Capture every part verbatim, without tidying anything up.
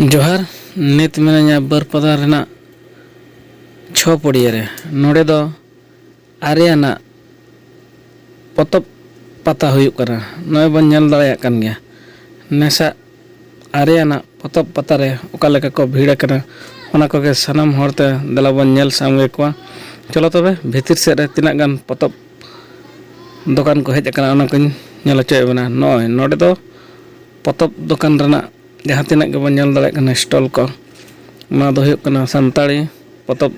ᱡᱚᱦᱟᱨ᱾ ᱱᱤᱛ ᱢᱤᱱᱟᱹᱧᱟ ᱵᱟᱹᱨᱯᱟᱫᱟ ᱨᱮᱱᱟᱜ ᱪᱷᱚ ᱯᱚᱲᱤᱭᱟᱹ ᱨᱮ᱾ ᱱᱚᱰᱮ ᱫᱚ ᱟᱨᱮᱭᱟᱱᱟᱜ ᱯᱚᱛᱚᱵ ᱯᱟᱛᱟ ᱦᱩᱭᱩᱜ ᱠᱟᱱᱟ᱾ ᱱᱚᱜᱼᱚᱭ ᱵᱚᱱ ᱧᱮᱞ ᱫᱟᱲᱮᱭᱟᱜ ᱠᱟᱱ ᱜᱮᱭᱟ, ᱱᱮᱥᱟᱜ ᱟᱨᱮᱭᱟᱱᱟᱜ ᱯᱚᱛᱚᱵ ᱯᱟᱛᱟ ᱨᱮ ᱚᱠᱟ ᱞᱮᱠᱟ ᱠᱚ ᱵᱷᱤᱲ ᱟᱠᱟᱱᱟ, ᱚᱱᱟ ᱠᱚᱜᱮ ᱥᱟᱱᱟᱢ ᱦᱚᱲ ᱛᱮ ᱫᱮᱞᱟ ᱵᱚᱱ ᱧᱮᱞ ᱥᱟᱢᱜᱮ ᱠᱚᱣᱟ᱾ ᱪᱚᱞᱚ ᱛᱚᱵᱮ, ᱵᱷᱤᱛᱤᱨ ᱥᱮᱫ ᱨᱮ ᱛᱤᱱᱟᱹᱜ ᱜᱟᱱ ᱯᱚᱛᱚᱵ ᱫᱚᱠᱟᱱ ᱠᱚ ᱦᱮᱡ ᱟᱠᱟᱱᱟ, ᱚᱱᱟ ᱠᱚᱧ ᱧᱮᱞ ᱦᱚᱪᱚᱭᱮᱫ ᱵᱚᱱᱟ᱾ ᱱᱚᱜᱼᱚᱭ ᱱᱚᱰᱮ ᱫᱚ ᱯᱚᱛᱚᱵ ᱫᱚᱠᱟᱱ ᱨᱮᱱᱟᱜ ᱡᱟᱦᱟᱸ ᱛᱤᱱᱟᱹᱜ ᱜᱮᱵᱚᱱ ᱧᱮᱞ ᱫᱟᱲᱮᱭᱟᱜ ᱠᱟᱱᱟ ᱥᱴᱚᱞ ᱠᱚ, ᱱᱚᱣᱟ ᱫᱚ ᱦᱩᱭᱩᱜ ᱠᱟᱱᱟ ᱥᱟᱱᱛᱟᱲᱤ ᱯᱚᱛᱚᱵ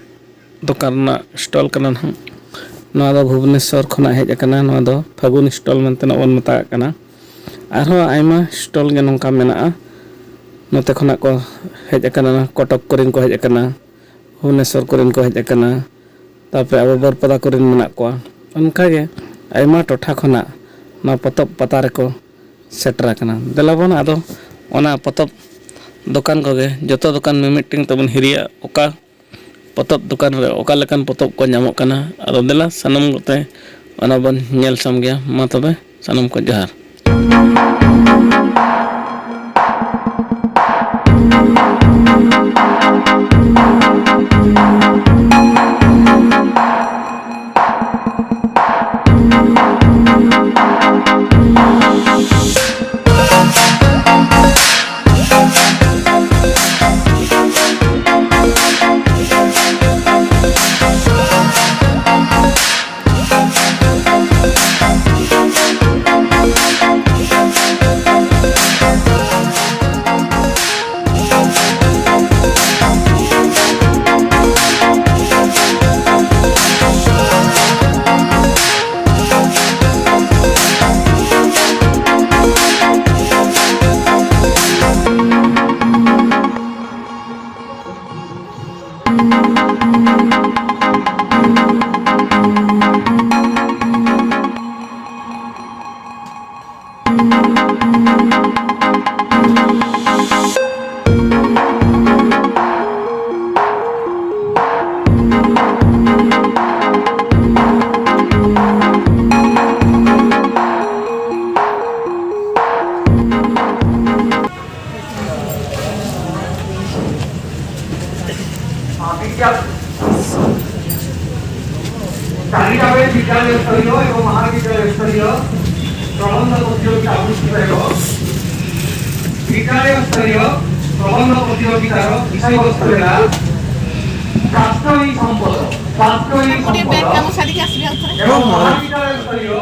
ᱫᱚᱠᱟᱱ ᱨᱮᱱᱟᱜ ᱥᱴᱚᱞ ᱠᱟᱱᱟ ᱱᱟᱦᱟᱜ᱾ ᱱᱚᱣᱟ ᱫᱚ ᱵᱷᱩᱵᱽᱱᱮᱥᱥᱚᱨ ᱠᱷᱚᱱᱟᱜ ᱦᱮᱡ ᱟᱠᱟᱱᱟ᱾ ᱱᱚᱣᱟ ᱫᱚ ᱯᱷᱟᱹᱜᱩᱱ ᱥᱴᱚᱞ ᱢᱮᱱᱛᱮ ᱱᱟᱜ ᱵᱚᱱ ᱢᱮᱛᱟᱜ ᱠᱟᱱᱟ᱾ ᱟᱨᱦᱚᱸ ᱟᱭᱢᱟ ᱥᱴᱚᱞ ᱜᱮ ᱱᱚᱝᱠᱟ ᱢᱮᱱᱟᱜᱼᱟ᱾ ᱱᱚᱛᱮ ᱠᱷᱚᱱᱟᱜ ᱠᱚ ᱦᱮᱡ ᱟᱠᱟᱱᱟ, ᱠᱚᱴᱚᱠ ᱠᱚᱨᱮᱱ ᱠᱚ ᱦᱮᱡ ᱟᱠᱟᱱᱟ, ᱵᱷᱩᱵᱽᱱᱮᱥᱥᱚᱨ ᱠᱚᱨᱮᱱ ᱠᱚ ᱦᱮᱡ ᱟᱠᱟᱱᱟ, ᱛᱟᱨᱯᱚᱨᱮ ᱟᱵᱚ ᱵᱟᱹᱨᱯᱟᱫᱟ ᱠᱚᱨᱮᱱ ᱢᱮᱱᱟᱜ ᱠᱚᱣᱟ᱾ ᱚᱱᱠᱟᱜᱮ ᱟᱭᱢᱟ ᱴᱚᱴᱷᱟ ᱠᱷᱚᱱᱟᱜ ᱱᱚᱣᱟ ᱯᱚᱛᱚᱵ ᱯᱟᱛᱟ ᱨᱮᱠᱚ ᱥᱮᱴᱮᱨ ᱟᱠᱟᱱᱟ᱾ ᱫᱮᱞᱟ ᱵᱚᱱ ᱟᱫᱚ ᱚᱱᱟ ᱯᱚᱛᱚᱵ ᱫᱚᱠᱟᱱ ᱠᱚᱜᱮ, ᱡᱚᱛᱚ ᱫᱚᱠᱟᱱ ᱢᱤᱢᱤᱫᱴᱮᱱ ᱛᱮᱵᱚᱱ ᱦᱤᱨᱤᱭᱟ, ᱚᱠᱟ ᱯᱚᱛᱚᱵ ᱫᱚᱠᱟᱱ ᱨᱮ ᱚᱠᱟ ᱞᱮᱠᱟᱱ ᱯᱚᱛᱚᱵ ᱠᱚ ᱧᱟᱢᱚᱜ ᱠᱟᱱᱟ᱾ ᱟᱫᱚ ᱫᱮᱞᱟ ᱥᱟᱱᱟᱢ ᱠᱚᱛᱮ ᱚᱱᱟ ᱵᱚᱱ ᱧᱮᱞ ᱥᱟᱢᱜᱮᱭᱟ᱾ ᱢᱟ ᱛᱚᱵᱮ ᱥᱟᱱᱟᱢ ᱠᱚ ᱡᱚᱦᱟᱨ᱾ চারিটা বেশ বিদ্যালয় স্তরীয় এবং মহাবিদ্যালয় স্তরীয় প্রবন্ধ প্রতিযোগিতা অনুষ্ঠিত হল। বিদ্যালয় স্তরীয় প্রবন্ধ প্রতিযোগিতার বিষয়বস্তু হল প্রাত্যহিক সম্পদ, প্রাত্যহিক সম্পদ এবং মহাবিদ্যালয় স্তরীয়